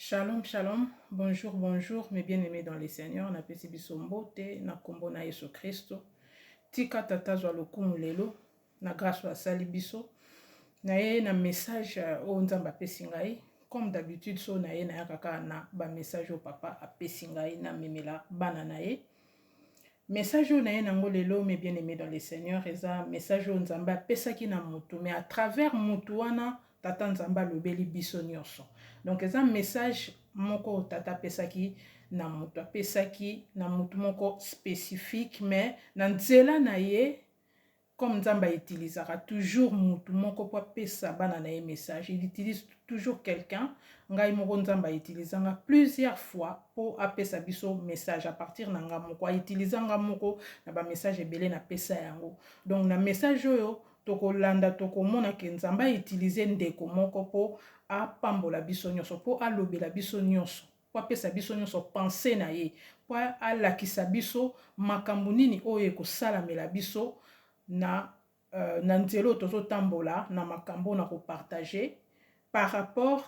Shalom, shalom, bonjour, bonjour, mes bien-aimés dans le Seigneur, napesi biso mbote na kombo na Yesu Kristo. Tika tata zwa lokumu lelo na grâce oyo asali biso. Na ye na message oyo Nzambe apesi ngai, comme d'habitude so na ye nayaka kaka na ba message oyo papa apesi ngai namemela bana na ye. Message oyo naye nango lelo, mes bien-aimés dans le Seigneur, eza message oyo Nzambe apesaki na mutu, mais à travers mutu wana Tata Nzambe alobeli biso nyonso. Donc eza message moko oyo Tata apesaki na mutu, apesaki na mutu moko spécifique, mais na nzela na ye, comme Nzambe a utilisaka toujours mutu moko po apesa bana na ye message, il utilise toujours quelqu'un. Ngai moko Nzambe a utilisa nga plusieurs fois po apesa biso message à partir na nga moko, a utilisa nga moko na ba message ebele na pesa yango. Donc na message oyo tokolanda, tokomona ke Nzambe a utilise ndeko moko po apambola biso nyonso, po alobela biso nyonso, po apesa biso nyonso pensée na ye, po alakisa biso makambo nini oyo ekosalamela biso na nzela oyo tozotambola, na makambo na kopartage par rapport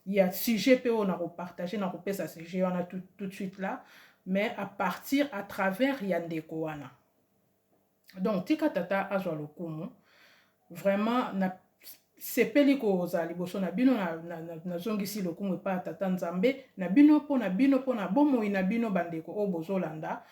ya sujet mpe oyo na kopartage, na kopesa sujet wana tout de suite là, mais à partir, à travers ya ndeko wana. Donc tika tata azwa lokumu. Vraiment na sepeli kozala liboso na bino, nazongisi lokumu epai ya tata Nzambe na bino, mpo na bino, mpo na bomoi na bino, bandeko oyo bozolanda.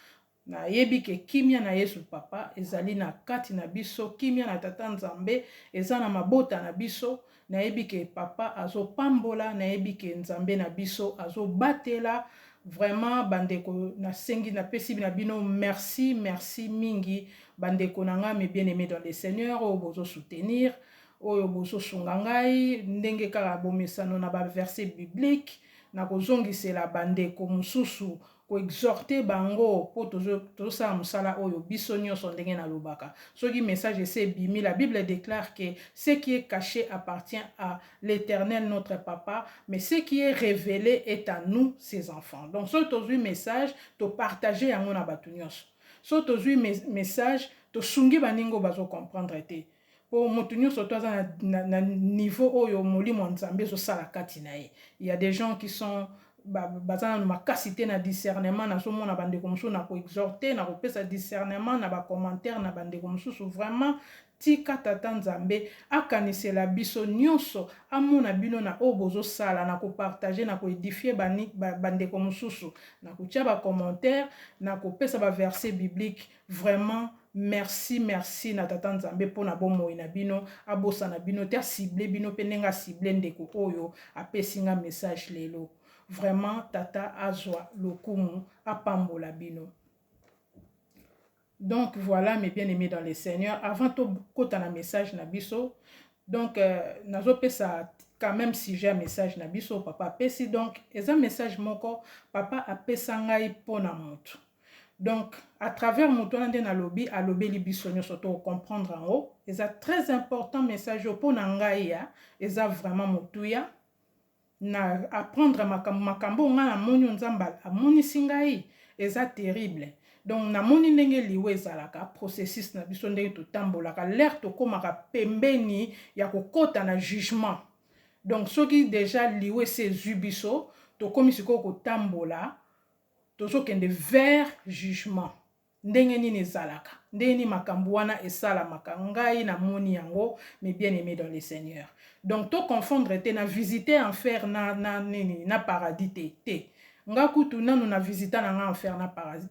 Nayebi ke kimia na Yesu papa ezali na kati na biso, kimia na tata Nzambe eza na mabota na biso. Nayebi ke papa azopambola, nayebi ke Nzambe na biso azobatela. Vraiment bandeko, nasengi, napesi na bino merci, merci mingi, bandeko na ngai, mes bien-aimés dans le Seigneur, oyo bozosoutenir, oyo bozosunga ngai ndenge kaka bomesano na baverset biblique, na kozongisela bandeko mosusu, koexhorte bango, mpo tozosala mosala oyo biso nyonso. Ndenge nalobaka, soki message ese ebimi, la Bible déclare que ce qui est caché appartient à l'Éternel notre papa, mais ce qui est révélé est à nous, ses enfants. Donc soki tozwi message, topartage yango na bato nyonso. Soki tozwi message, tosungi baninga oyo bazocomprendre te, mpo moto nyonso to aza na niveau oyo molimo ya Nzambe ezosala kati na ye. Il y a des gens qui sont baza nanu makasi te na discernement. Nazomona bandeko mosusu na koexhorte, na kopesa discernement na bacommentaire na bandeko mosusu. Vraiment tika tata Nzambe akanisela biso nyonso, amona bino na oyo bozosala, na kopartage, na koédifie bandeko mosusu, na kotia bacommentaire, na kopesa baverset biblique. Vraiment merci, merci na tata Nzambe mpona bomoi na bino. Abosana bino te, acible bino mpe ndenge acible ndeko oyo apesi nga message lelo. Vraiment tata azwa lokumu, apambola bino. Donc voilà, mes bien-aimés dans le Seigneur, avant tokota na message na biso, donc nazopesa quand même sujet ya message na biso papa apesi. Donc eza message moko papa apesa ngai mpona motu. Donc à travers moto wana nde nalobi, alobeli biso nyonso, tocomprendre yango. Eza très important message oyo mpo na ngai, ya eza vraiment motuya na apprendre makambo oyo ngai namoni, oyo Nzambe amonisi ngai. Eza terrible. Donc namoni ndenge liwa ezalaka, processus na biso, ndenge totambolaka, l'heure tokómaka pembeni ya kokɔta na jugement. Donc soki déjà liwa esi ezwi biso, tokómi sikoyo kotambola, tozokende vers jugement, ndenge nini ezalaka, ndenge nini makambo wana esalamaka. Ngai namoni yango, mes bien aimés dans le Seigneur. Donc toconfondre te na visite enfer na nini, na paradis te. Te, nga kutu nanu na visita na nga enfer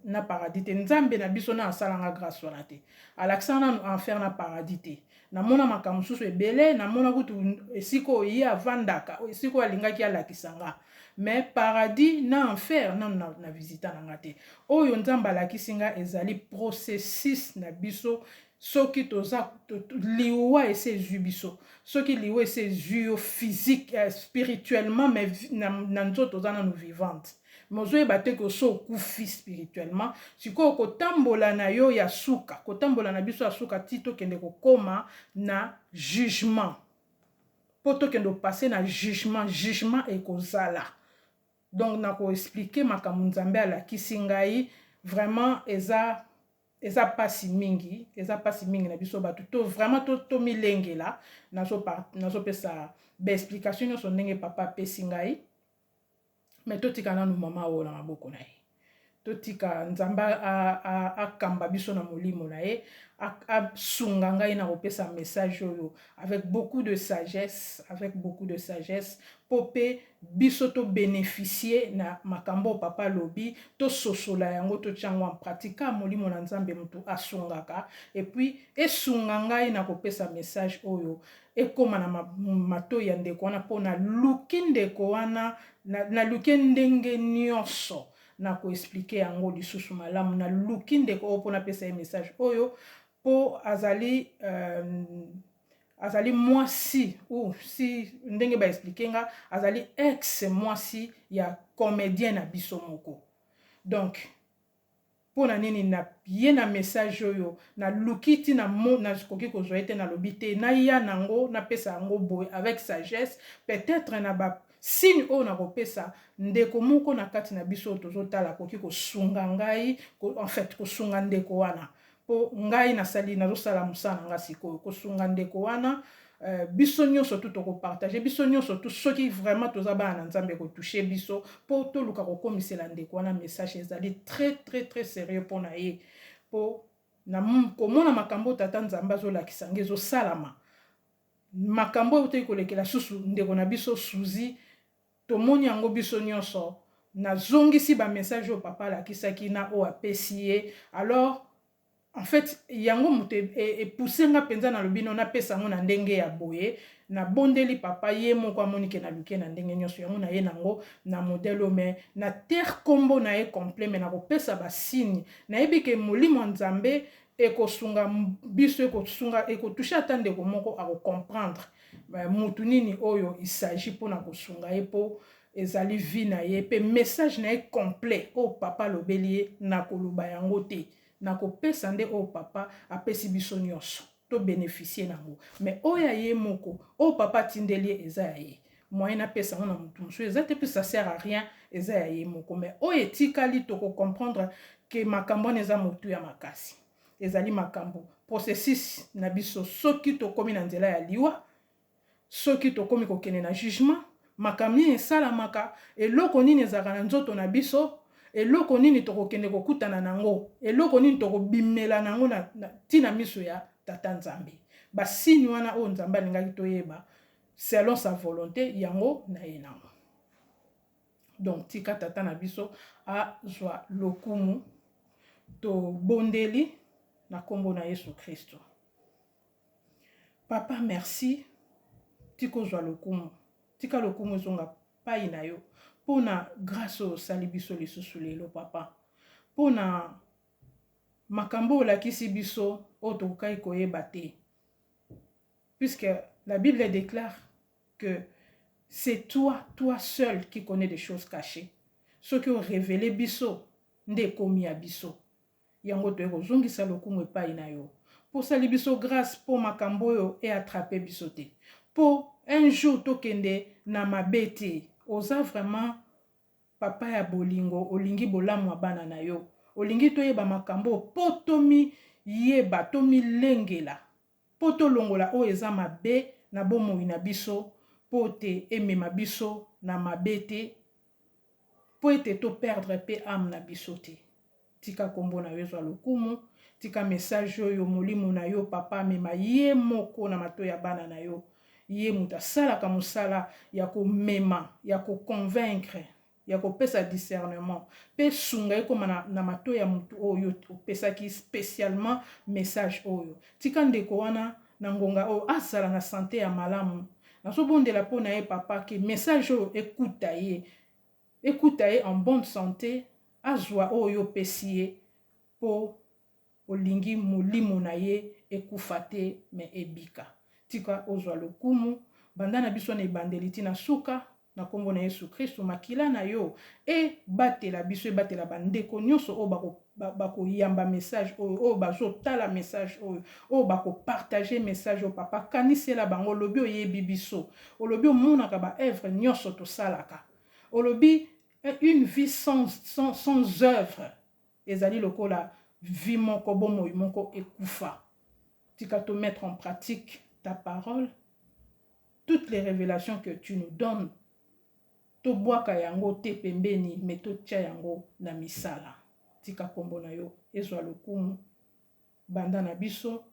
na paradis te. Nzambe na biso na asalanga grâce wana te, alakisa nanu enfer na paradis te. Namona makambo mosusu ebele, namona kutu esika oyo ye avandaka, esika oyo alingaki alakisa nga, mais paradis na enfer nanu na visita na nga te. Oyo Nzambe alakisi nga ezali processus na biso soki toza liwa esi ezwi biso. Soki liwa esi ezwi yo physique, spirituellement, mais na nzoto oza nanu vivante, mais ozoyeba te ke oso okufi spirituellement. Sikoyo kotambola na yo ya suka, kotambola na biso ya suka ti tokende kokóma na jugement, mpo tokende opase na jugement, jugement ekozala. Donc nakoexplike makambo Nzambe alakisi ngai. Vraiment eza mpasi mingi, eza mpasi mingi na biso bato to vraiment tomilengela. Nazopesa baexplication nyonso ndenge papa apesi ngai. Mais totika nanu mama oyo na maboko na ye. Totika Nzambe akamba biso na molimo na ye, asunga ngai na kopesa message oyo avec beaucoup de sagesse, avec beaucoup de sagesse, mpo mpe biso tobénéficie na makambo oyo papa alobi, tososola yango, totia yango en pratique. Kaka molimo na Nzambe motu asungaka, et puis esunga ngai na kopesa message oyo ekóma na matoi ya ndeko wana, mpo naluki ndeko wana, naluki ndenge nyonso na koexpliquer yango lisusu malamu. Naluki ndeko oyo mpo napesa ye message oyo, mpo azali mwasi ou si ndenge baexpliquer nga, azali ex mwasi ya comédien na biso moko. Donc mpo na nini na ye na message oyo naluki ntina nakoki kozwa ye te? Nalobi te, naya nango, napesa yango boye avec sagesse. Peut-être na basigne oyo nakopesa, ndeko moko na kati na biso oyo tozotala akoki kosunga ngai, en fait kosunga ndeko wana, mpo ngai nasali, nazosala mosala na nga sikoyo kosunga ndeko wana. Biso nyonso tu tokopartager, biso nyonso tu, soki vraiment toza bana na Nzambe, kotoucher biso mpo toluka kokomisela ndeko wana message. Ezali très très très sérieux mpo na ye, mpo na komona makambo tata Nzambe azolakisa nge ezosalama, makambo oyo toyi kolekela susu ndeko na biso Suzi, tomoni yango biso nyonso. Nazongisi bamessage oyo papa alakisaki na oyo apesi ye. Alors en fait yango moto epousse nga mpenza, nalobi no, napesa yango na ndenge ya boye. Nabondeli papa, ye moko amoni ke naluki na ndenge nyonso yango na ye nango na modèle oyo, mais na taire nkombo na ye complet, mais nakopesa basigne. Nayebi ke molimo ya Nzambe ekosunga biso, ekosunga, ekotoucher ata ndeko moko, akocomprendre mutu nini oyo il s'agit, mpona kosunga ye, mpo ezali vie na ye mpe message na ye complet oyo papa alobeli ye. Nakoloba yango te, nakopesa nde oyo papa apesi biso nyonso tobénéficie nango, mais oyo ya ye moko oyo papa atindeli ye eza ya ye. Moyen napesa yango na motu mosusu eza te, mpe ça sert à rien, eza ya ye moko. Mais oyo etikali, tokocomprendre ke makambo wana eza motu ya makasi, ezali makambo processus na biso. Soki tokómi na nzela ya liwa, soki tokómi kokende na jugement, makambo nini esalamaka, eloko nini ezalaka na nzoto na biso, eloko nini tokokende kokutana nango, eloko nini tokobimela nango na ntina miso ya tata Nzambe, basigne wana oyo Nzambe alingaki toyeba selon sa volonté, yango na ye nango. Donc tika tata na biso azwa lokumu. Tobondeli na nkombo na Yesu Kristo. Papa, merci. Tika ozwa lokumu, tika lokumu ezonga pai na yo mpona grâce oyo osali biso lisusu lelo, papa, mpona makambo oyo olakisi biso oyo tokokaki koyeba te, puisque la Bible déclare que c'est toi, toi seul qui connais des choses cachées. Soki orévéler biso nde ekomi ya biso, yango toye kozongisa lokumu epai na yo, mpo osali biso grâce, mpo makambo oyo eattraper biso te, mpo un jour tokende na mabe te. Oza vraiment papa ya bolingo, olingi bolamu ya bana na yo, olingi toyeba makambo mpo tomiyeba, tomilengela, mpo tolongola oyo eza mabe na bomoi na biso, mpo te emema biso na mabe te, mpo ete toperdre mpe âme na biso te. Tika nkombo na yo ezwa lokumu. Tika message oyo molimo na yo, papa, amema ye moko na matoi ya bana na yo. Ye moto asalaka mosala ya komema, ya koconvaincre, ya kopesa discernement, mpe sunga ekóma na matoi ya motu oyo opesaki spécialement message oyo. Tika ndeko wana na ngonga oyo azala na santé ya malamu. Nazobondela mpo na ye, papa, ke message oyo ekuta ye, ekuta ye en bonne santé, azwa oyo opesi ye, mpo olingi molimo na ye ekufa te, mais ebika. Tika ozwa lokumu banda na biso na ebandeli ntina suka, na nkombo na Yesu Kristu. Makila na yo ebatela biso, ebatela bandeko nyonso oyo bakoyamba message oyo, oyo bazotala message oyo, oyo bakopartager message oyo. Papa, kanisela bango. Olobi oyebi biso, olobi omonaka baœuvre nyonso tosalaka, olobi une vie sans œuvre ezali lokola vie moko, bomoi moko ekufa. Tika to mettre en pratique ta parole, toutes les révélations que tu nous donnes. Tobwaka yango te pembeni, mais totia yango na misala. Tika kombo na yo ezwa lokumu banda na biso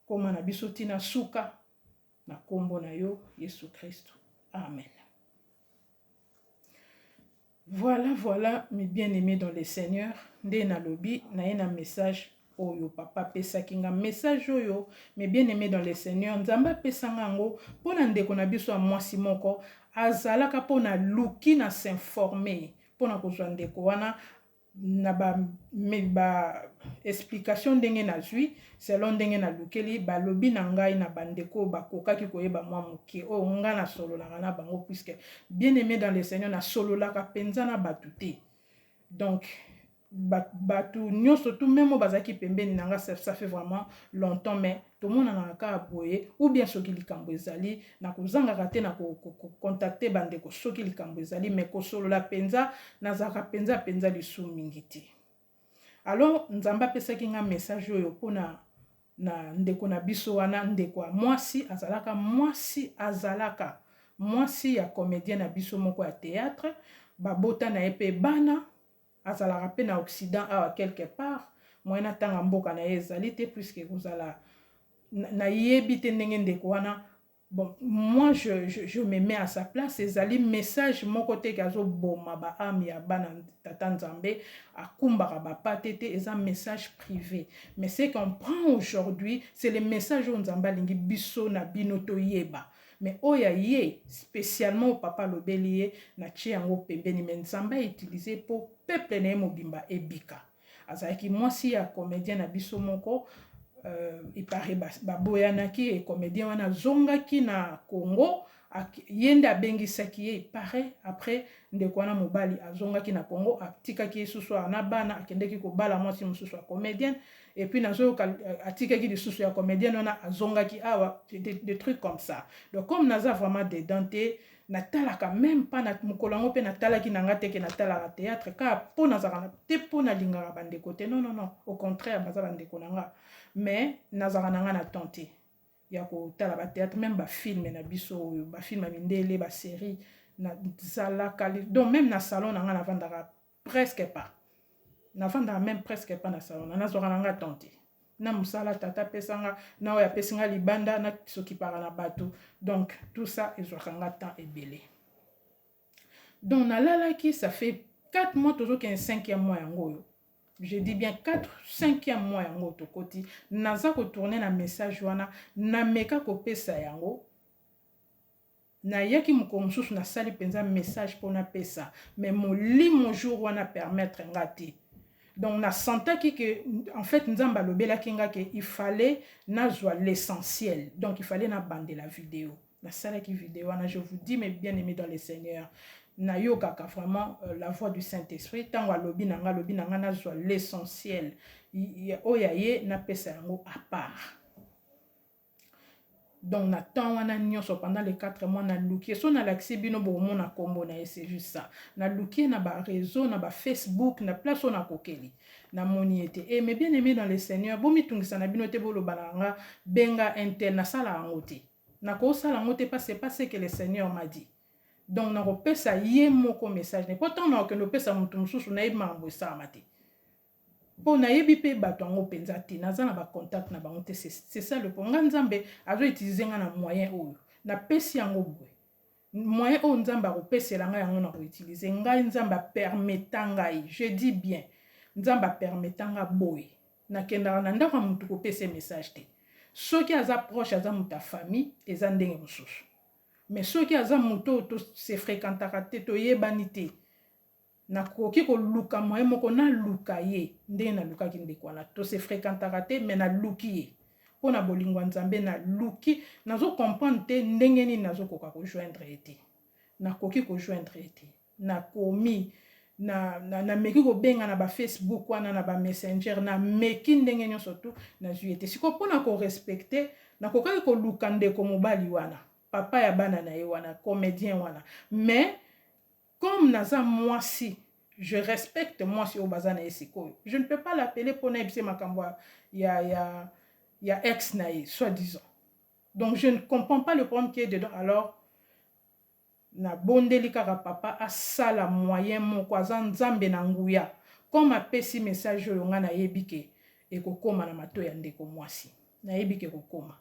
koma na biso tina suka na kombo na yo Yesu Kristo. Amen. Voilà, voilà, mes bien-aimés dans le Seigneur, nde nalobi naye na message oyo papa apesaki nga message oyo, mes bien-aimés dans le Seigneur, Nzambe apesa nga yango mpo na ndeko na biso ya mwasi moko azalaka mpo na luki na s'informer mpo na kozwa ndeko wana na ba explication ndenge nazwi selon ndenge nalukeli balobi na ngai na bandeko oyo bakokaki koyeba mwa moke oyo nga nasololaka na bango, puisque bien aimé dans le Seigneur, nasololaka mpenza na bato te. Donc bato nyonso tout même oyo bazalaki pembeni na nga, ça fait vraiment longtemps, mais tomonanaka kaka boye ou bien soki likambo ezali, nakozangaka te na kocontacter bandeko soki likambo ezali, mais kosolola mpenza nazalaka mpenza mpenza lisu mingi te. Alors Nzambe apesaki nga message oyo mpona na ndeko na biso wana, ndeko ya mwasi, azalaka mwasi ya comédien na biso moko ya théâtre. Babota na ye mpe bana, azalaka mpe na Occident awa quelque part. Moyen natanga mboka na ye ezali te, puisque kozala nayebi te ndenge ndeko wana. Bon, moi je me mets à sa place. Ezali message moko te ke azoboma baâme ya bana tata Nzambe, akumbaka bapate te. Eza message privé, mais ce qu'on prend aujourd'hui, c'est le message oyo Nzambe alingi biso na bino toyeba. Mais oyo ye spécialement papa alobeli ye, natie yango pembeni, mais Nzambe autiliser mpo peuple na ye mobimba ebika. Azalaki mwasi ya comédien na biso moko. Il paraît baboyanaki e comédien wana azongaki na Congo, ye nde abengisaki ye. Il paraît après ndeko wana mobali azongaki na Congo, atikaki ye susu awa na bana, akendeki kobala mwasi mosusu ya comédienne. Et puis nazoyoka atikaki lisusu ya comédienne wana, azongaki awa, des trucs comme ça. Donc comme naza vraiment dedans te, natalaka même pas na mokolo yango mpe natalaki na nga te ke natalaka théâtre kaka mpo nazalaka te, mpo nalingaka bandeko te. Non, non, non, au contraire, baza bandeko na nga, mais nazalaka na nga na temps te ya kotala bathéâtre, même bafilm na biso oyo, bafilm ya mindele, basérie, nazalaka. Donc même na salon na nga navandaka presque pas, navandaka même presque pas na salon na, nazwaka na nga temps te na mosala tata apesanga na oyo apesi nga libanda, nasokipaka na bato. Donc tout ça ezwaka nga temps ebele. Donc nalalaki, ça fait 4 mois, tozokende 5e mois yango oyo, je dis bien 4, 5e mois yango tokoti. Naza kotourner na message wana, nameka kopesa yango. Nayaki mokolo mosusu, nasali mpenza message mpo napesa, mais molimo jour wana permettre nga te. Donc nasentaki ke en fait Nzambe alobelaki nga ke il fallait nazwa l'essentiel, donc il fallait nabandela video. Nasalaki video wana. Je vous dis, mes bien aimés dans le Seigneur, nayokaka vraiment la voix du Saint-Esprit. Ntango alobi na nga, alobi na nga nazwa l'essentiel oyo aye napesa yango à part. Donc na temps wana nyonso, pendant les 4 mois, naluki ye. So nalakisi bino, bokomona nkombo na ye, c'est juste ça. Naluki ye na baréseau, na bafacebook, na place oyo nakokeli, namoni ye te. E mes bien aimé dans le Seigneur, bomitungisa na bino te, boloba na nga benga un tel, nasala yango te, nakosala yango te, parce pas ce que le Seigneur m'a dit. Donc nakopesa ye moko message ne, mpo ntango nakokende opesa moto mosusu, nayebi makambo esalama te, mpo nayebi mpe bato yango mpenza te, naza na bacontact na bango te. C'est ça le point. Nga Nzambe azoutiliser nga na moyen oyo napesi yango boye, moyen oyo Nzambe akopesela ngai yango na koutiliser ngai. Nzambe apermettre ngai, je dis bien, Nzambe apermettre nga boye, nakendaka na ndako ya motu kopesa message te. Soki aza proche, aza moto ya famille, eza ndenge mosusu, mais soki aza moto oyo tose fréquentaka te, toyebani te, nakoki koluka moyen moko naluka ye ndenge nalukaki ndeko wana. Tose fréquentaka te, mais naluki ye mpo na bolingo ya Nzambe. Naluki, nazocomprendre te ndenge nini nazokoka kojoindre ye te, nakoki kojoindre ye te. Nakomi nameki na kobenga na bafacebook wana, na bamessenger, nameki ndenge nyonso tu, nazwi ye te. Sikoyo mpona korespecter, nakokaki koluka ndeko mobali wana, papa ya bana na ye wana, comédien wana, mais comme naza mwasi, je respecte mwasi oyo baza na ye sikoyo, je ne peux pas l'appeler mpona yebisa makambo ya ex na ye, soi disant. Donc je ne comprends pas le problème qui est dedans. Alors Nabondeli kaka papa asala moyen moko aza nzambe na nguya comme apesi message oyo nga nayebi ke ekokoma na matoyi ya ndeko mwasi nayebi ke ekokoma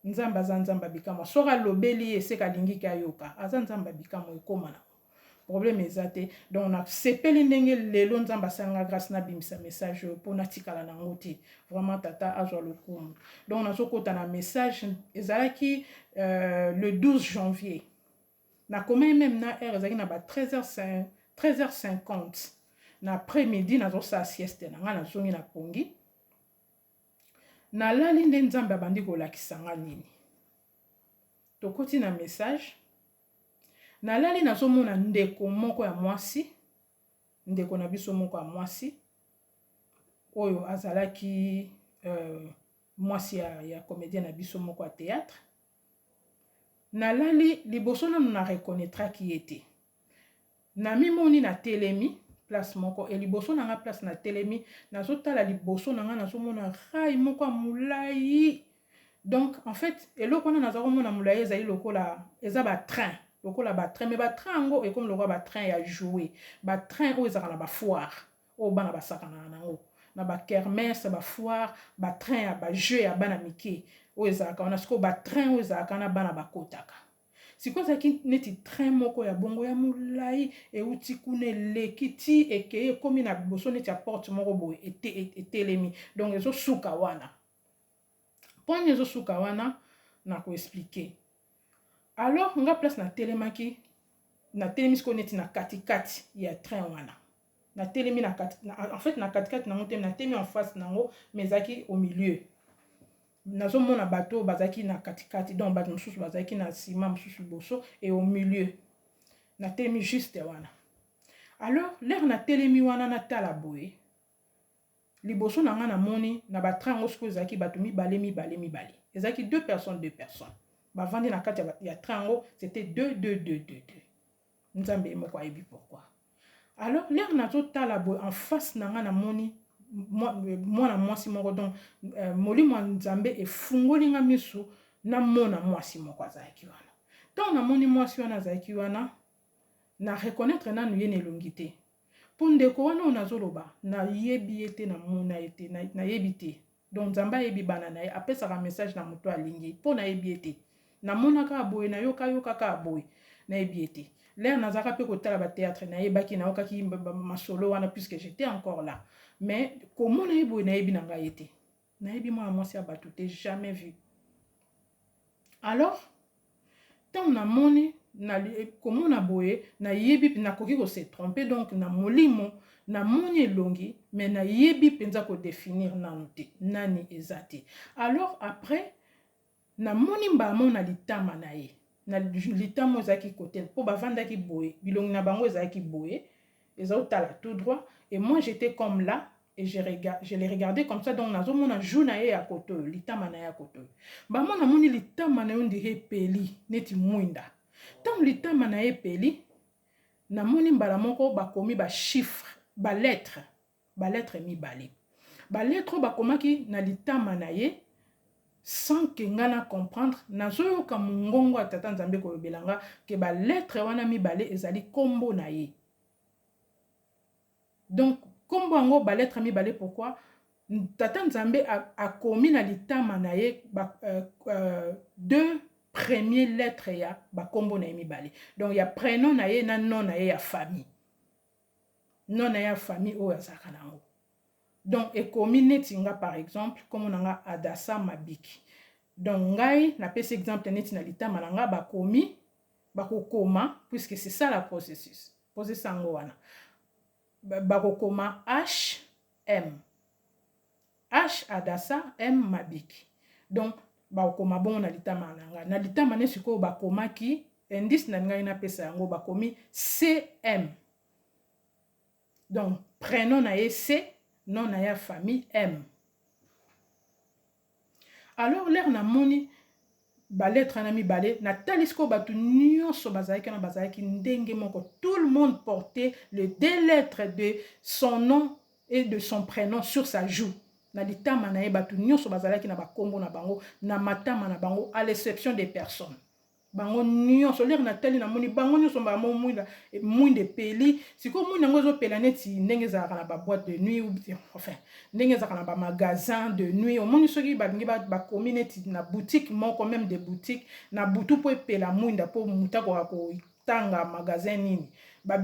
nzambe aza nzambe ya bikamwa soki alobeli ye seke alingi ke ayoka aza nzambe ya bikamwa ekoma na problème eza te donc nasepeli ndenge lelo nzambe asali nga grâce nabimisa message oyo mpo natikala nango te vraiment tata azwa lokumu donc nazokota na message ezalaki le 12 janvier nakomaki meme na heure ezalaki na ba 13h 13h50 na après midi nazosala sieste na ngai nazongi na pongi nalali nde nzambe abandi kolakisa nga nini tokoti na message nalali nazomona ndeko moko ya mwasi ndeko na biso moko ya mwasi oyo azalaki mwasi ya comédien na biso moko ya théâtre nalali liboso nanu na reconnaîtraki ye te namimoni natelemi place moko e liboso na nga place natelemi nazotala liboso na nga nazomona rail moko ya molai donc en fait eloko wana naza komona molai ezali lokola eza batrain lokola batrain mais batrain yango ekomi lokola batrain ya jouet batrain oyo ezalaka na bafoire oyo bana basakanaka nango na bakermesse bafoire batrain ya bajeu ya bana mike oyo ezalaka wana sikoyo batrain oyo ezalaka wana bana bakotaka sikoyo ezalaki neti train moko ya bongo ya molai euti kuna eleki ti ekei ekomi na liboso neti ya porte moko boye etelemi donc ezosuka wana mpo nini ezosuka wana na koexpliquer alors nga place natelemaki natelemi sikoyo neti na katikati ya train wana natelemi na kati en fait na katikati nango te natelemi en face nango mais ezalaki au milieu nazomona bato oyo bazalaki na katikati donc bato mosusu bazalaki na nsima mosusu liboso et au milieu natelemi juste wana alors l'heure natelemi wana natala boye liboso na nga namoni na batrain yango sikoyo ezalaki bato mibale mibale mibale ezalaki deux personnes deux personnes bavandi na kati ya train yango c'était deux deux deux deux deux nzambe ye moko ayebi pourquoi alors l'heure nazotala boye en face na nga namoni mwana mwasi moko donc molimo ya nzambe efungoli nga misu namona mwasi moko azalaki wana ntango namoni mwasi wana azalaki wana na reconnaître nanu ye na elongi te mpo ndeko wana oyo nazoloba nayebi ye te namona ye te nayebi te donc nzambe ayebi bana na ye apesaka message na moto alingi mpo nayebi ye te namonaka boye nayokayoka kaka boye nayebi ye te l'heure nazalaka mpe kotala bathéâtre nayebaki nayokaki masolo wana puisque j'étais encore là mais komona ye boye nayebi na ngai ye te nayebi mwana mwasi ya bato te jamais vu alors ntango namoni komona boye nayebi nakoki kose tromper donc na molimo namoni elongi mais nayebi mpenza kodéfinir nanu te nani eza te alors après namoni mbala moko na litama na ye na litama ezalaki kote mpo bavandaki boye bilongi na bango ezalaki boye ezotala tout droit et moi j'étais comme là et je les regardais comme ça donc nazomona joue na ye ya kote oyo litama na ye ya kote oyo bamo namoni litama na ye on dirait epeli neti mwinda ntango litama na ye epeli namoni mbala moko bakomi bachiffre balettre balettre mibale balettre oyo bakomaki na litama na ye sans ke nga na comprendre nazoyoka mongongo ya tata nzambe kolobela nga ke balettre wana mibale ezali nkombo na ye donc nkombo yango balettre mibale pourquoi tata nzambe akomi na litama na ye deux premier lettre ya bakombo na ye mibale donc ya prénom na ye na nom na ye ya famille nom na ye ya famille oyo azalaka nango donc ekomi neti nga par exemple kombo na nga adasa mabiki donc ngai napesi exemple neti na litama na nga bakomi bakokoma puisque c'est ça la processus processus yango wana bakokoma h m h adasa m mabiki donc bakokoma bongo na litama na ngai na litama ne sikoyo bakomaki indice na ngai napesa yango bakomi cm donc prénom na ye c nom na ye famille m alors l'heure namoni balettre wana mibale natali sikoyo bato nyonso bazalaki wana bazalaki ndenge moko tout le monde portait le deux lettres de son nom et de son prénom sur sa joue na litama na ye bato nyonso bazalaki na bakombo na bango na matama na bango à l'exception des personnes. Bango nyonso lere natali, namoni bango nyonso mbala moko mwinda, mwinda epeli. Sikoyo mwinda yango ezopela neti ndenge ezalaka na baboîte de nuit, enfin ndenge ezalaka na bamagasin de nuit. Omoni soki balingi bakomi neti na boutique moko, même de boutique na butu, mpo epela mwinda, mpo moto akoka kotanga magasin nini, ba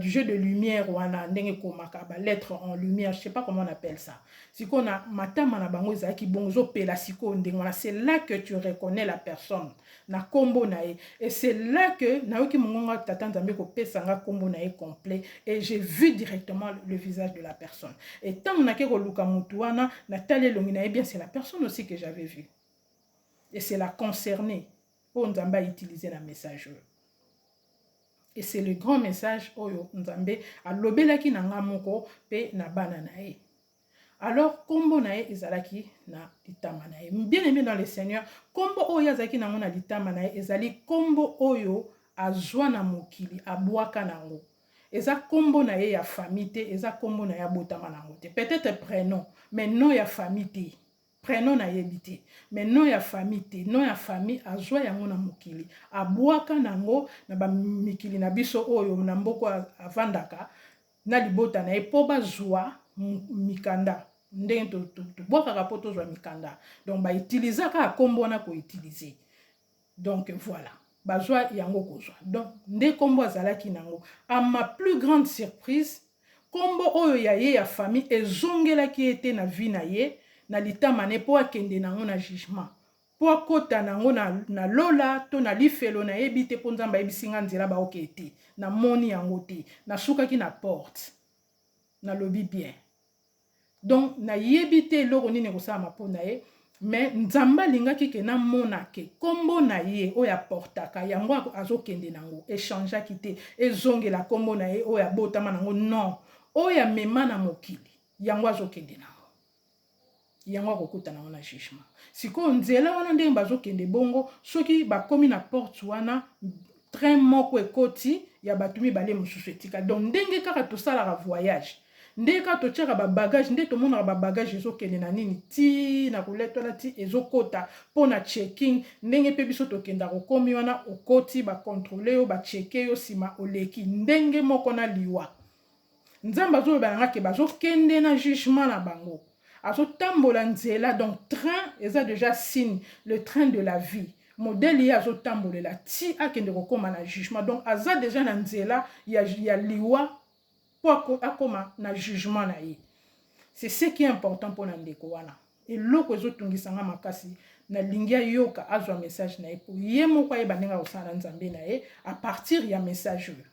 jeu de lumière wana, ndenge ekomaka ba lettre en lumière, je sais pas comment on appelle ça. Sikoyo na matama na bango ezalaki bongo, ezopela sikoyo ndenge wana. C'est là que tu reconnais la personne na nkombo na ye. Et c'est là que nayoki mongongo Tata Nzambe kopesa nga nkombo na ye complet et j'ai vu directement le visage de la personne. Et ntango nake koluka motu wana, natali elongi na ye bien, c'est la personne aussi que j'avais vu et c'est la concernée oyo Nzambe autiliser na message oyo. Et c'est le grand message oyo Nzambe alobelaki na nga moko mpe na bana na ye. Alors nkombo na ye ezalaki na litama na ye. Bien aimé dans le Seigneur, nkombo oyo azalaki nango na litama na ye ezali nkombo oyo azwa na mokili, abwaka nango. Eza nkombo na ye ya famille te, eza nkombo na ye abotama nango te. Peut-être prénom, mais nom ya famille te. Prénom nayebi te, mais nom ya famille te. Nom ya famille azwa yango na mokili, abwaka nango na bamikili na biso oyo na mboka avandaka na libota na ye, mpo bazwa mikanda, ndenge tobwakaka mpo tozwa mikanda. Donc bautilisaka nkombo wana koutiliser. Donc voilà, bazwa yango kozwa. Donc nde nkombo azalaki nango. À ma plus grande surprise, nkombo oyo ya ye ya famille ezongelaki ye te na vie na ye, na litama ne, mpo akende nango na jugement, mpo akɔta nango na lola to na lifelo, nayebi te, mpo Nzambe ayebisi nga nzela baoke te. Namoni yango te, nasukaki na porte. Nalobi bien, donc nayebi te eloko nini ekosalama mpo na ye, mais Nzambe alingaki ke namona ke nkombo na ye oyo aportaka yango azokende nango echangeaki te, ezongela nkombo na ye oyo abotama nango. Non, oyo amema na mokili, yango azokende nango, yango akokuta nango na jugement. Sikoyo nzela wana, ndenge bazokende bongo, soki bakomi na porte wana, train moko ekoti ya bato mibale, mosusu etika. Donc ndenge kaka tosalaka voyage, ndenge kaka totiaka babagage, nde tomonaka babagage ezokende na nini, ti na koleta wana, ti ezokota mpo na checking. Ndenge mpe biso tokendaka, okomi wana, okoti, bacontrôler yo, bachecker yo, nsima oleki. Ndenge moko na liwa, Nzambe azoloba na nga ke bazokende na jugement na bango, azotambola nzela. Donc train eza déjà signe, le train de la vie, modèle ye azotambolela ti akende kokóma na jugement. Donc aza déjà na nzela ya liwa mpo akóma na jugement na ye. C'est ce qui est important mpona ndeko wana. Eloko ezotungisa nga makasi, nalingi ayoka, azwa message na ye, mpo ye moko ayeba ndenge akosala na Nzambe na ye à partir ya message oyo.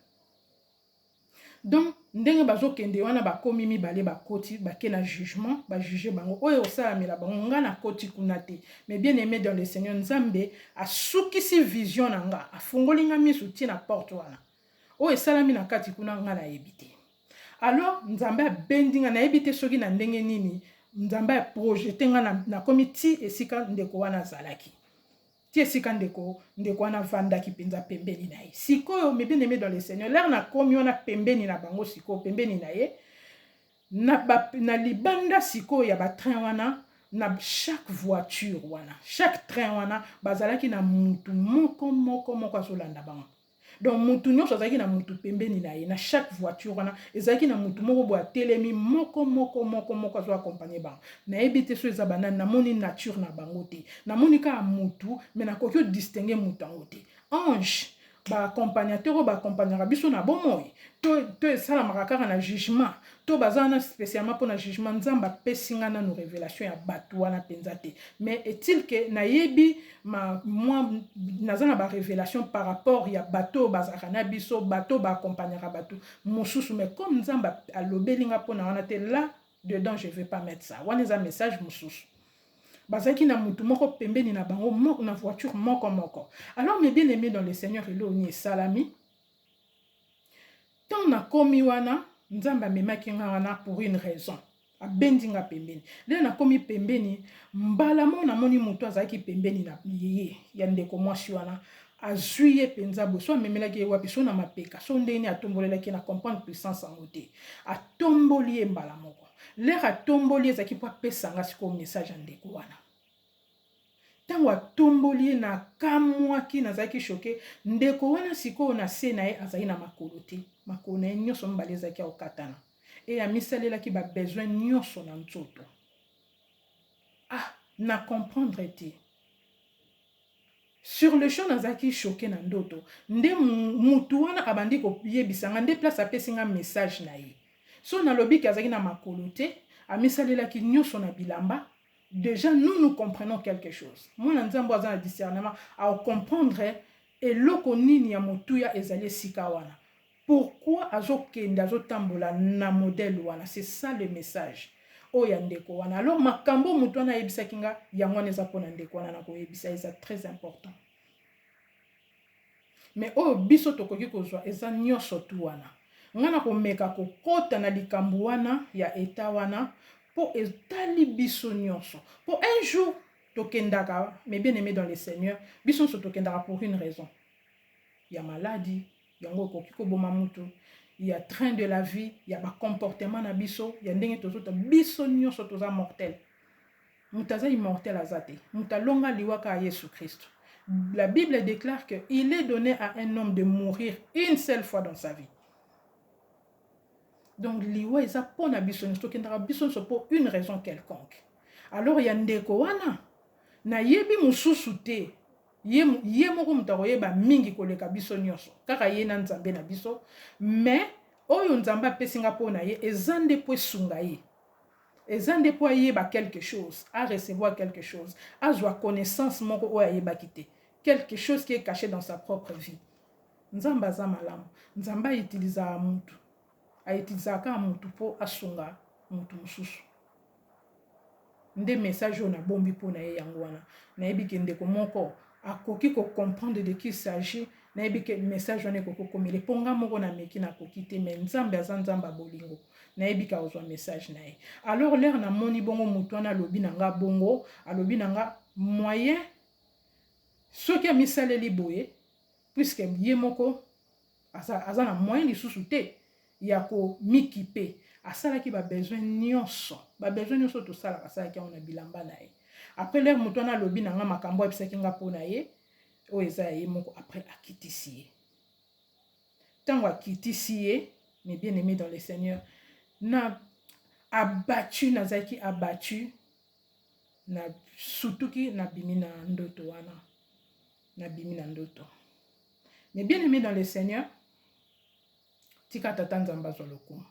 Donc ndenge bazokende wana, bakomi mibale, bakoti, bake na jugement, bajuger bango. Oyo osalamela bango, nga nakoti kuna te. Mais bien aimé dans le Seigneur, Nzambe asukisi vision na nga, afungoli nga miso tie na porte wana. Oyo esalami na kati kuna, nga nayebi te. Alors Nzambe abendi nga, nayebi te soki na ndenge nini Nzambe aprojeter nga, nakomi ti esika ndeko wana azalaki, ti esika ndeko wana avandaki mpenza pembeni na ye. Sikoyo, mes bien aimé dans le Seigneur, l'heure nakomi wana pembeni na bango, sikoyo pembeni na ye na libanda sikoyo ya batrain wana, na chaque voiture wana, chaque train wana, bazalaki na mutu moko moko moko azolanda bango. Donc mutu nyonso azalaki na mutu pembeni na ye. Na chaque voiture wana ezalaki na mutu moko boye atelemi, moko moko moko moko azo accompagner bango. Nayebi te so eza banani, namoni nature na bango te, namoni kaka mutu, mais nakoki odistinguer mutu yango te. Ange baaccompagnateur oyo baaccompagnaka biso na bomoi, to esalamaka kaka na jugement, to baza wana spécialement mpona jugement, Nzambe apesi nga nanu révélation ya bato wana mpenza te. Mais est-il ke nayebi mwa, naza na barévélation par rapport ya bato oyo bazalaka na biso, bato oyo baaccompagnaka bato mosusu. Mais comme Nzambe alobeli nga mpona wana te, là dedans je vais pas mettre ça. Wana eza message mosusu. Bazalaki na mutu moko pembeni na bango moko, na voiture moko moko. Alors, mes bien aimé dans le Seigneur, eloko nini esalami ntango nakomi wana? Nzambe amemaki nga wana pour une raison, abendi nga pembeni. Nde nakomi pembeni, mbala mo namoni moto azalaki pembeni na ye ya ndeko mwasi wana, azwi ye mpenza boye. So amemelaki ye wapi, so na mapeka, so ndenge nini atombolelaki, na comprendre puissance yango te. Atomboli ye mbala moko. L'heure atomboli, ezalaki mpo apesa nga sikoyo message ya ndeko wana. Ntango Ntango atomboli ye, nakamwaki, nazalaki choquée. Ndeko wana sikoyo na se na ye azali na makolo te, makolo na ye nyonso mibale ezalaki ya kokatana, e amisalelaki ba besoin nyonso na nzoto. Ah, na comprendre te. Sur le champ nazalaki choquée na ndoto. Nde mutu wana abandi koyebisa nga, nde place apesi nga message na ye. So nalobi ke azalaki na makolo te, amisalelaki nyonso na bilamba. Déjà nous, nous comprenons quelque chose. Mwana Nzambe aza na discernement, acomprendre eloko nini ya motuya ezali esika wana. Pourquoi azokende, azotambola na modèle wana? C'est ça le message oyo ya ndeko wana. Alors makambo motu wana ayebisaki nga, yango wana eza mpona ndeko wana na koyebisa, eza très important. Mais oyo biso tokoki kozwa eza nyonso tu wana. Nga na komeka kokɔta na likambo wana ya eta wana mpo etali biso nyonso, mpo un jour tokendaka. Mes bien aimés dans le Seigneur, biso nyonso tokendaka pour une raison ya maladi. Yango ekoki koboma mutu, ya train de la vie, ya bacomportement na biso, ya ndenge tozota. Biso nyonso toza mortel, moto aza immortel aza te. Moto alonga liwa kaka Yesu Kristo. La Bible déclare que il est donné à un homme de mourir une seule fois dans sa vie. Donc liwa eza mpo na biso nyonso, tokendaka biso nyonso mpo une raison quelconque. Alors ya ndeko wana, nayebi mosusu te, ye, ye moko moto akoyeba mingi koleka biso nyonso, kaka ye na Nzambe na biso. Mais oyo Nzambe apesi nga mpo na ye eza nde mpo esunga ye, eza nde mpo ayeba quelque chose, arecevoir quelque chose, azwa connaissance moko oyo ayebaki te, quelque chose qui est caché dans sa propre vie. Nzambe aza malamu. Nzambe autilisaka mutu, autilisaka kaka mutu mpo asunga mutu mosusu. Nde message oyo nabombi mpo na ye yango wana. Nayebi ke ndeko moko akoki kocomprendre de qui s'agit. Nayebi ke message wana ekoki kokomela, mpo nga moko nameki, nakoki te. Mais Nzambe aza Nzambe ya bolingo, nayebi ka kozwa message na ye. Alors l'heure namoni bongo, motu wana alobi na nga bongo, alobi na nga moyen soki amisaleli boye, puisque ye moko aza na moyen lisusu te ya komikipe, asalaki babesoin nyonso, babesoin nyonso tosalaka, asalaki yango na bilamba na ye. Après l'heure moto wana alobi na nga makambo ayebisaki nga mpo na ye, oyo eza ya ye moko. Après akitisi ye. Ntango akitisi ye, mes bien aimés dans le Seigneur, na abattu, nazalaki abattu, na sutuki, nabimi na ndoto wana, nabimi na ndoto. Mes bien aimés dans le Seigneur, tika Tata Nzambe azwa lokumu.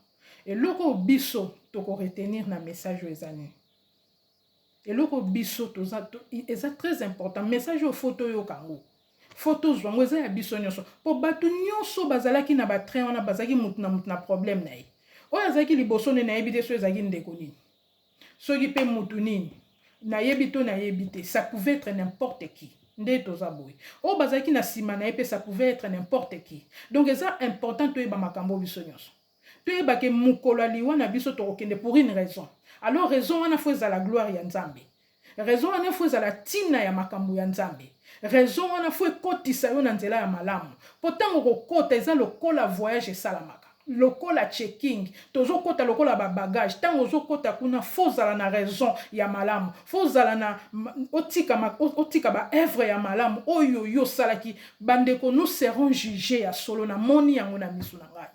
Eloko oyo biso tokoretenir na message oyo eza nini? Eloko biso toza, eza très important, message oyo faut toyoka yango, faut tozwa yango, eza ya biso nyonso, mpo bato nyonso bazalaki na batrain wana bazalaki mutu na mutu na problème na ye. Oyo azalaki liboso nde nayebi te so ezalaki ndeko nini, soki mpe mutu nini, nayebi to nayebi te. Ça pouvait être n'importe qui. Nde toza boye, oyo bazalaki na nsima na ye mpe ça pouvait être n'importe qui. Donc eza important toyeba makambo biso nyonso, toyebake mokolo ya liwa na biso tokokende pour une raison. Alors raison wana faut ezala gloire ya Nzambe, raison wana faut ezala ntina ya makambo ya Nzambe, raison wana faut ekotisa yo na nzela ya malamu. Mpo ntango kokota eza lokola voyage, esalamaka lokola checking, tozokɔta lokola babagage. Ntango ozokɔta kuna, faut ozala na raison ya malamu, faut ozala na otika, otika baœuvre ya malamu oyo yo osalaki. Bandeko, nous serons jugés ya solo. Namoni yango na miso na ngai.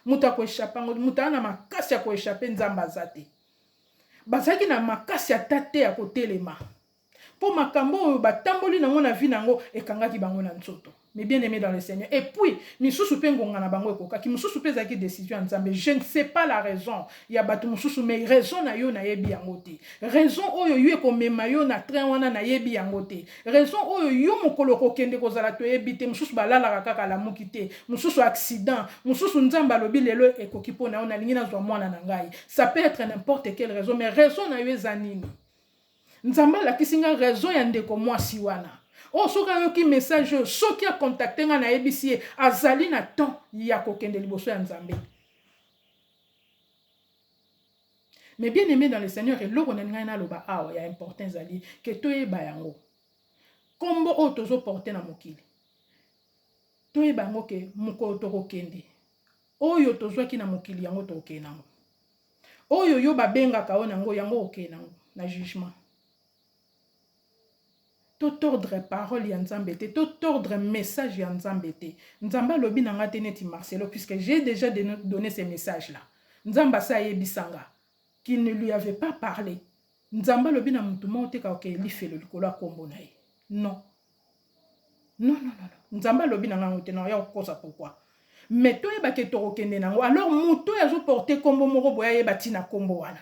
Moto akoéchapper yango, moto aza na makasi ya koéchapper Nzambe aza te. Bazalaki na makasi ata te ya kotelema, mpo makambo oyo batamboli nango na vie nango ekangaki bango na nzoto. Mais bien aimé dans le Seigneur, et puis misusu mpe ngonga na bango ekokaki, mosusu mpe ezalaki décision ya Nzambe. Je ne sais pas la raison ya bato mosusu, mais raison na yo nayebi yango te. Raison oyo yo ekomema yo na train wana, nayebi yango te. Raison oyo yo mokolo kokende kozala, toyebi te. Mosusu balalaka kaka, alamuki te, mosusu accident, mosusu Nzambe alobi lelo ekoki mpo na yo, nalingi nazwa mwana na ngai. Ça peut être n'importe quelle raison, mais raison na yo eza nini? Nzambe alakisi nga raison ya ndeko mwasi wana oyo. Soki ayoki message oyo, soki acontacter nga, nayebisi ye azali na temps ya kokende liboso ya Nzambe. Mais bien aimé dans le Seigneur, eloko na ngai naloba awa ya important ezali ke toyeba yango, nkombo oyo tozoporter na mokili, toyeba yango ke mokolo tokokende, oyo tozwaki na mokili, yango tokokende nango. Oyo yo babengaka oyo nango, yango okende nango na jugement. To tordre parole ya Nzambe te, to tordre message ya Nzambe te. Nzambe alobi na nga te neti Marcelo puisque j'ai déjà donné ce message là. Nzambe asi ayebisa nga qu'il ne lui avait pas parlé. Nzambe alobi na mutu moko te kaka lifelo likolo ya kombo na ye. Non. Non, non, non, non. Nzambe alobi na nga yango te, na ya kokosa pourquoi? Mais toyeba ke tokokende nango. Alors moto oyo azoporte kombo moko boye ayeba ntina kombo wana.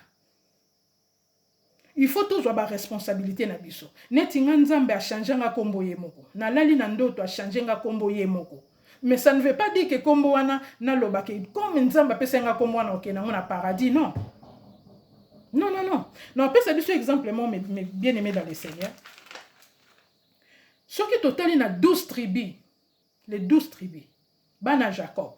Il faut tozwa baresponsabilité na biso. Neti nga, Nzambe achange nga kombo ye moko. Nalali na ndoto, achange nga kombo ye moko. Mais ça ne veut pas dire que kombo wana naloba ke comme Nzambe apesa nga kombo wana, okende yango na paradis. Non, non, non, non. Na opesa biso exemple mo, mes bien aimé dans le Seigneur. Soki totali na 12 tribus, les 12 tribus bana Jacob,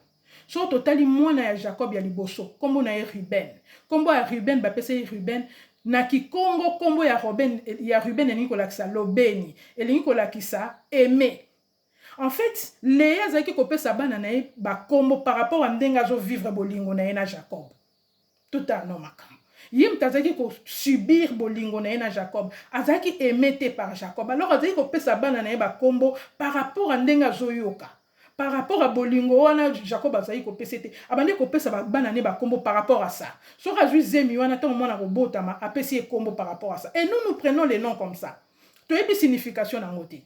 soki totali mwana ya Jacob ya liboso, nkombo na ye Ruben. Nkombo ya Ruben, bapesa ye Ruben na Kikongo. Nkombo ya Ruben, ya Ruben elingi kolakisa lobeni, elingi kolakisa aimé. En fait, Leya azalaki kopesa bana na ye bakombo par rapport a ndenge azovivre bolingo na ye na Jacob. Totala no makambo. Ye moto azalaki kosubir bolingo na ye na Jacob, azalaki aimé te par Jacob. Alors azalaki kopesa bana na ye bakombo par rapport a ndenge azoyoka, par rapport à bolingo wana Jacob azalaki kopesa te. Abandi kopesa bana ne bakombo par rapport à ça. Soki azwi zemi wana, ntango mwana kobotama, apesi ye kombo par rapport à ça. Et nous, nous prenons les noms comme ça, toyebi signification nango te.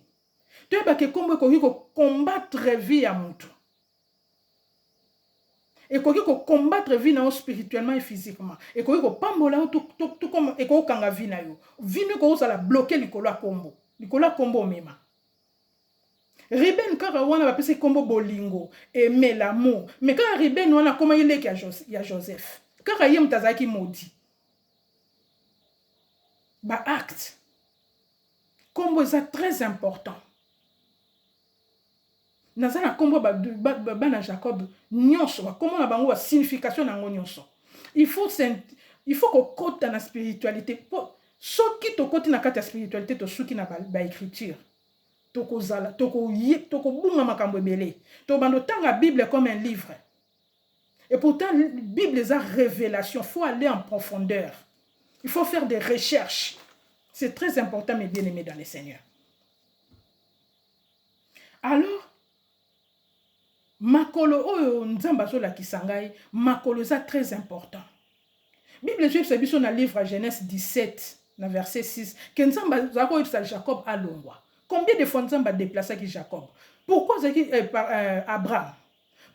Toyebaka ekombo ekoki kocombattre vie ya motu, ekoki kocombattre vie na yo spirituellement et physiquement, ekoki kopambola yo, ekoki kokanga vie na yo. Vie no ekoki kozala bloqué likolo ya kombo, likolo ya kombo omema. Ruben kaka wana bapesi kombo bolingo, aimé, l'amour. Mais kaka Ruben wana akomaki leki ya Joseph. Kaka ye moto azalaki maudit. Baacte, kombo eza très important. Naza na nkombo bana Jacob nyonso, bakombo na bango, basignification na yango nyonso. Il faut kokɔta na spiritualité, po soki tokɔti na kati ya spiritualité, tosuki na baécriture, tokozala tokobunga makambo ebele. Tobanda otanga Bible comme un livre, et pourtant Bible eza révélation. Faut aller en profondeur, il faut faire des recherches, c'est très important, mes bien-aimés dans le Seigneur. Alors makolo oyo Nzambe azolakisa ngai, makolo eza très important. Bible ezoyebisa biso na livre ya Genèse 17 na verset 6 ke Nzambe azalaki koyebisa Jacob alongwa. Combien de fois Nzambe adéplaçaki Jacob? Pourquoi azalaki eh, par, euh, abraham,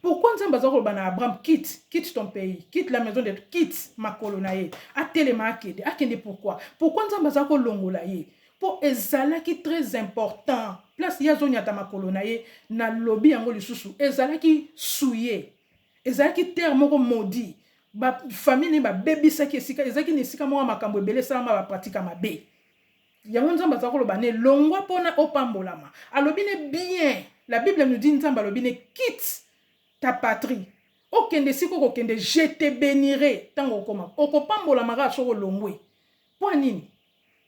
pourquoi Nzambe aza koloba na Abraham: "Quitte, quitte ton pays, quitte la maison de, quitte"? Makolo na ye, atelema, akende, akende. Pourquoi? Pourquoi Nzambe aza kolongola ye? Mpo ezalaki très important. Place ye azonyata makolo na ye, nalobi yango lisusu, ezalaki souillé, ezalaki terre moko maudit. Bafamille ne babebisaki esika, ezalaki na esika moko makambo ebele esalama, bapratika mabe. Yango Nzambe aza koloba ne: "Longwa mpona opambolama." Alobi ne bien, la Bible nous dit, Nzambe alobi ne: "Quitte ta patrie, okende esika okokende, je te bénirai." Ntango okoma, okopambolama kaka soki olongwe. Mpo nini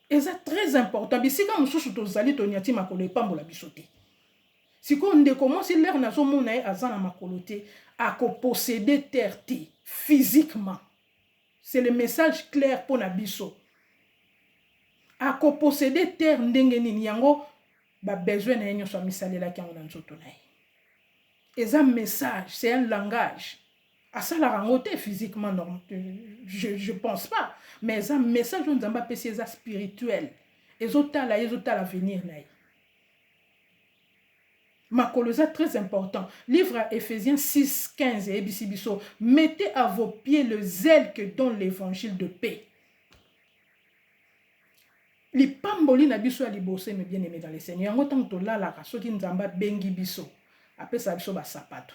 eza très important? Bisika mosusu tozali, toniati makolo, epambola biso te. Sikoyo ndeko mwasi, lere nazomona ye aza na makolo te, akoposséder terre te physiquement. C'est le message clair mpo na biso. Akoposséder terre ndenge nini? Yango babesoin na ye nyonso amisalelaki yango na nzoto na ye. Eza message, c'est un langage. Asalaka yango te physiquement, non, je pense pas. Mais eza message oyo Nzambe apesi, eza spirituel, ezotala ye, ezotala avenir na ye. Makolo eza très important. Livre ya Éphésiens 6 15 eyebisi biso: "Mettez à vos pieds le zèle que donne l'évangile de paix." Lipamboli na biso ya liboso, mes bien aimé dans le Seigneur, yango ntango tolalaka, soki Nzambe abengi biso, apesaka biso basapato.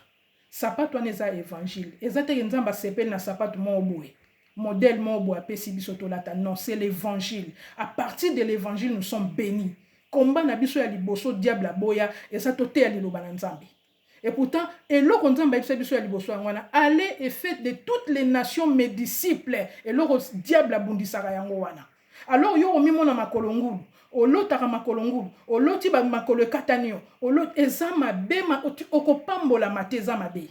Sapato wana eza évangile. Eza teke Nzambe asepeli na sapato moko boye, modèle moko boye, apesi biso tolata. Non, c'est l'évangile. À partir de l'évangile, nous sommes bénis. Komba na biso ya liboso diable aboya eza toteya liloba na Nzambe. Et pourtant eloko Nzambe ayebisa biso ya liboso yango wana: "Allez et faites de toutes les nations mes disciples." Eloko diable abundisaka yango wana. Alors yo omimona makolo ngulu, olotaka makolo ngulu, oloti makolo ekatani yo, eza mabe. Okopambolama te, eza mabe.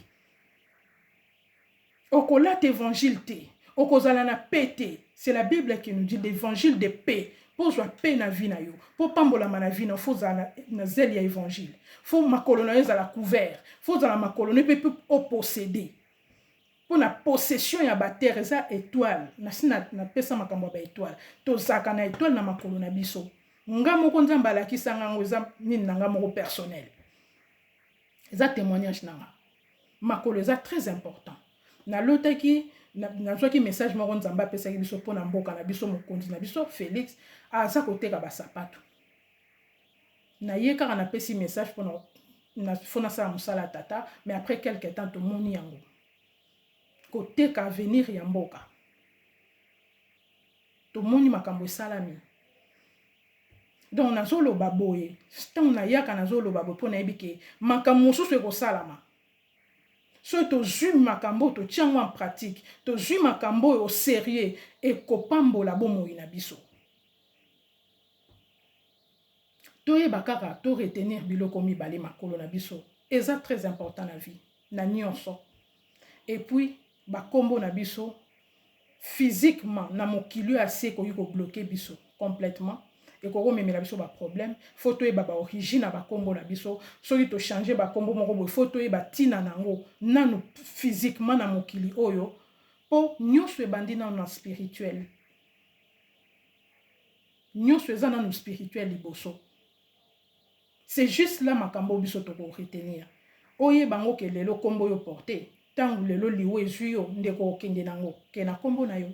Okolata évangile te, okozala na paix te. C'est la Bible qui nous dit, l'évangile de paix. Mpo ozwa mpe na vie na yo, mpo pambolama na vie na yo, faut ozala na zèle ya évangile, faut makolo na yo ezala couvert, faut ozala makolo na yo mpe oposséder. Mpo na possession ya baterre eza étoile. Nasi napesa makambo ya baétoile. Tozalaka na étoile na makolo na biso. Nga moko, Nzambe alakisanga yango. Eza nini na nga moko personnel, eza témoignage na nga. Makolo eza très important. Nalotaki, nazwaki message moko Nzambe apesaki biso mpona mboka na biso. Mokonzi na biso Félix aza koteka basapato na ye kaka. Napesi message mpona faut nasala mosala ya tata, mais après quelque temps tomoni yango koteka avenir ya mboka. Tomoni makambo esalami. Donc nazoloba boye, ntango nayaka nazoloba boye mpo nayebi ke makambo mosusu ekosalama soki tozwi makambo oyo, totia yango en pratique, tozwi makambo oyo au sérieux, ekopambola bomoi na biso. Toyeba kaka to retenir biloko mibale: makolo na biso eza très important na vie na nyonso, et puis bakombo na biso. Physiquement, na mokili oyo asi ekoki kobloquer biso complètement, ekoki komemela biso baproblème. Faut toyeba baorigine ya bakombo na biso. Soki tochanger bakombo moko boye, faut toyeba ntina nango nanu physiquement na mokili oyo, mpo nyonso ebandi nanu na spirituel. Nyonso eza nanu spirituel liboso. C'est juste là makambo biso tokoretenir. Oyeba yango ke lelo nkombo oyo porte, ntango lelo liwa ezwi yo, ndeko, okende nango ke na nkombo na yo.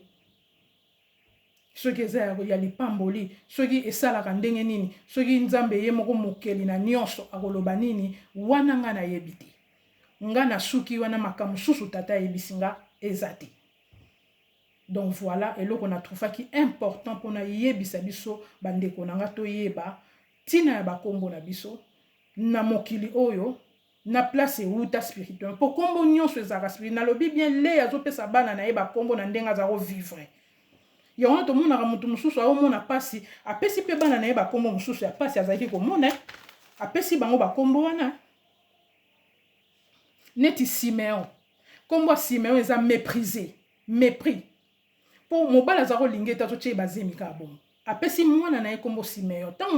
Soki eza ya lipamboli, soki esalaka ndenge nini, soki Nzambe ye moko mokeli na nyonso akoloba nini, wana nga nayebi te. Nga nasuki wana. Makambo mosusu tata ayebisi nga eza te. Donc voilà eloko natrouvaki important mpona yebisa biso bandeko na nga: toyeba ntina ya bakombo na biso na mokili oyo, na place euta spirituel, mpo nkombo nyonso ezalaka spirit. Nalobi bien, le azopesa bana na ye bakombo na ndenge aza kovivre yango. Wana tomonaka motu mosusu aomona mpasi, apesi mpe bana na ye bakombo mosusu ya mpasi azalaki komona, apesi bango bakombo wana neti Simeon. Nkombo ya Simeon eza méprisé, mépris, mpo mobali aza kolinga ete azotia ye bazemi kaka bongo. Apesi mwana na ye nkombo Simeon. Ntango